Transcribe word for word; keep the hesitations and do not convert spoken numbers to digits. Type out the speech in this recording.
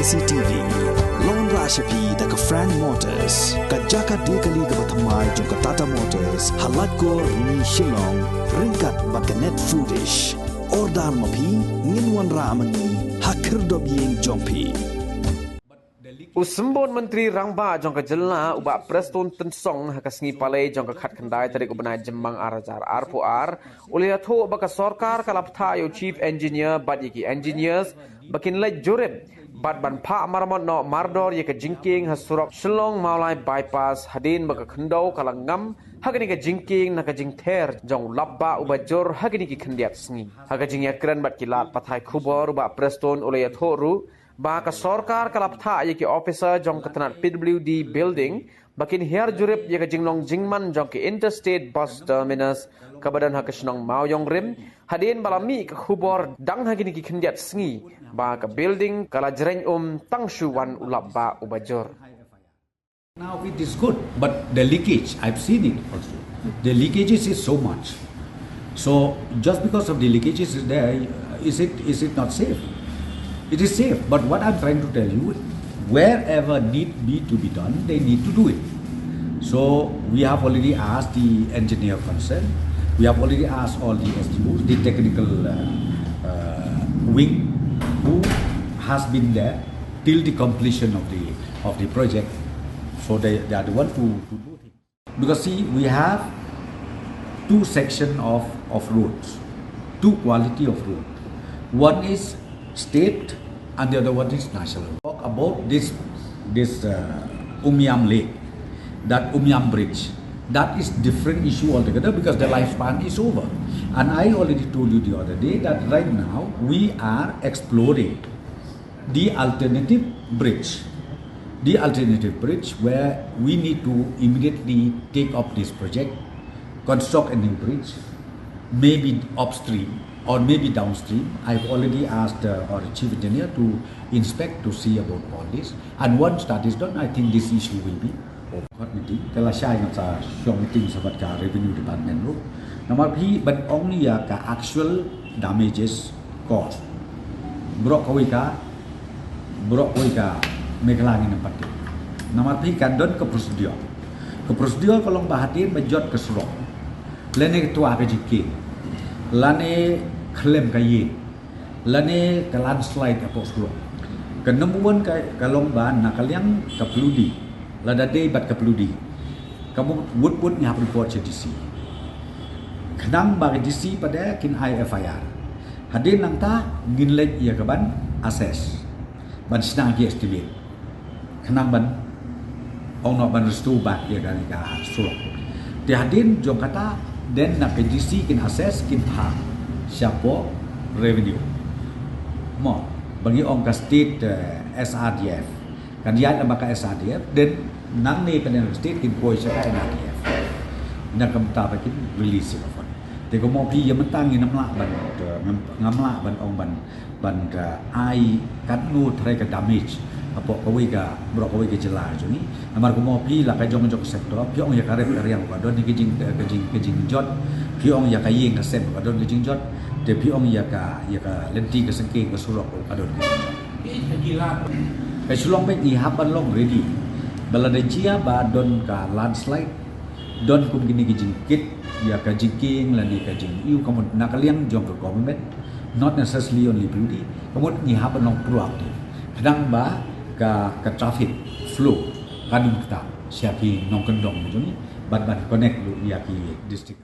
C T V. Long ra sha phi da ka Frank Motors, ka jaka de kali kaba thymmai jong ka Tata Motors, ha Laitkor, Rni, Shillong, ryngkat bad ka Net Foodish. Order ma phi, ngin wanrah ma ngi ha khyrdop ïing jong phi. U Symbud Myntri Rangbah jong ka jylla u Bah Prestone Tynsong ha ka sngi Palei jong ka khatkhyndai tarik u bnai Jymmang ar hajar arphew ar, u la ïathuh ba ka sorkar ka la bthah ïa u Chief Engineer bad ïa ki engineers ba kin leit jurip bad ban phah maramot noh mardor ïa ka jingkieng ha surok Shillong Mawlai Bypass hadien ba ka khyndew ka la ngam ha kane ka jingkieng na ka jingther jong u lapbah uba jur ha kine ki khyndiat sngi. Ha ka jingïakren bad ki lad pathai khubor u Bah Prestone u la ïathuh ruh ba ka sorkar ka la bthah ïa ki officer jong ka tnat P W D Building ba kin hiar jurip ïa ka jinglong jingman jong ka Interstate Bus Terminus kaba don ha ka shnong Mawïong Rim, hadien ba la mih ka khubor dang ha kine ki khyndiat sngi ba ka building ka la jreng um tang shu wan u lapbah uba jur. Now it is good, but the leakage, I've seen it also. The leakages is so much. So just because of the leakages is there, is it is it not safe? It is safe, but what I'm trying to tell you, wherever need be to be done, they need to do it. So we have already asked the engineer concerned. We have already asked all the S D Os, the technical uh, uh, wing, who has been there till the completion of the of the project. So they, they are the one to, to do things. Because see, we have two section of, of roads, two quality of road. One is state and the other one is national. Talk about this this uh, Umiam Lake, that Umiam Bridge. That is different issue altogether because the lifespan is over. And I already told you the other day that right now we are exploring the alternative bridge. The alternative bridge where we need to immediately take up this project, construct a new bridge, maybe upstream or maybe downstream. I've already asked uh, our chief engineer to inspect to see about all this. And once that is done, I think this issue will be over. Committee, ka la shai ngan sa shong meeting sa bad ka revenue department ruh. Namar phi ban ong ïa ka actual damages cost. Bro kawei ka bro kawei ka Meghalaya ngin pat. Namar phi kan don ka procedure. Ka procedure ka long ba hadien ba jot ka surok. Lane ka tua ka jingkieng. Lane khlem ka ïing. Lane ka landslide hapoh surok. Ka number one ka, ka long ba na ka liang ka pyludi. Lada dei bad ka pyludi. Ka mut wut wut ngi hap report sha D C. Khnang ba ka D C pat kin ai F I R. Hadien nangta ngin leit ïa ka ban assess. Ban shna ki estimate. Khnang ban ong noh ban restore back ïa kane ka surok. Te hadien jong kata, then na ka D C kin assess kin phah shapoh revenue. Mo, ba ngi ong ka state uh, S R D F. Kan ïaid lem bad ka S R D F, then nangne ka state kin poi sha ka N R D F. Na ka bynta ba kin release ïa ka fund. Te kumno phi ïa mynta ngin ym lah ban uh, ngam lah ban ong ban ban uh, ai katno trai ka damage hapoh kawei ka bro kawei ka jylla jong ngi. Namar kumno phi la ka jong jong sector phi ong ïa ka rep ka riang ka don ka jing ka jing ka jingjot. Phi ong ïa ka ïing ka sem ka don ka jingjot. Te phi ong ïa ka ïa ka lynti ka sengkeng ka surok ka don ka jingjot. Ka Shillong peit ngi hap ban long ready. Ba lada jia ba don ka landslide, don kum kine ki jingkit ïa ka jingkieng lane ka jingïoh ka mut na ka liang jong ka government, not necessarily only P W D. Ka mut ngi hap ban long proactive. Khnang ba ka ka traffic flow kan ym ktah sha ki nongkyndong jong ngi bad ban connect lut ïa ki district.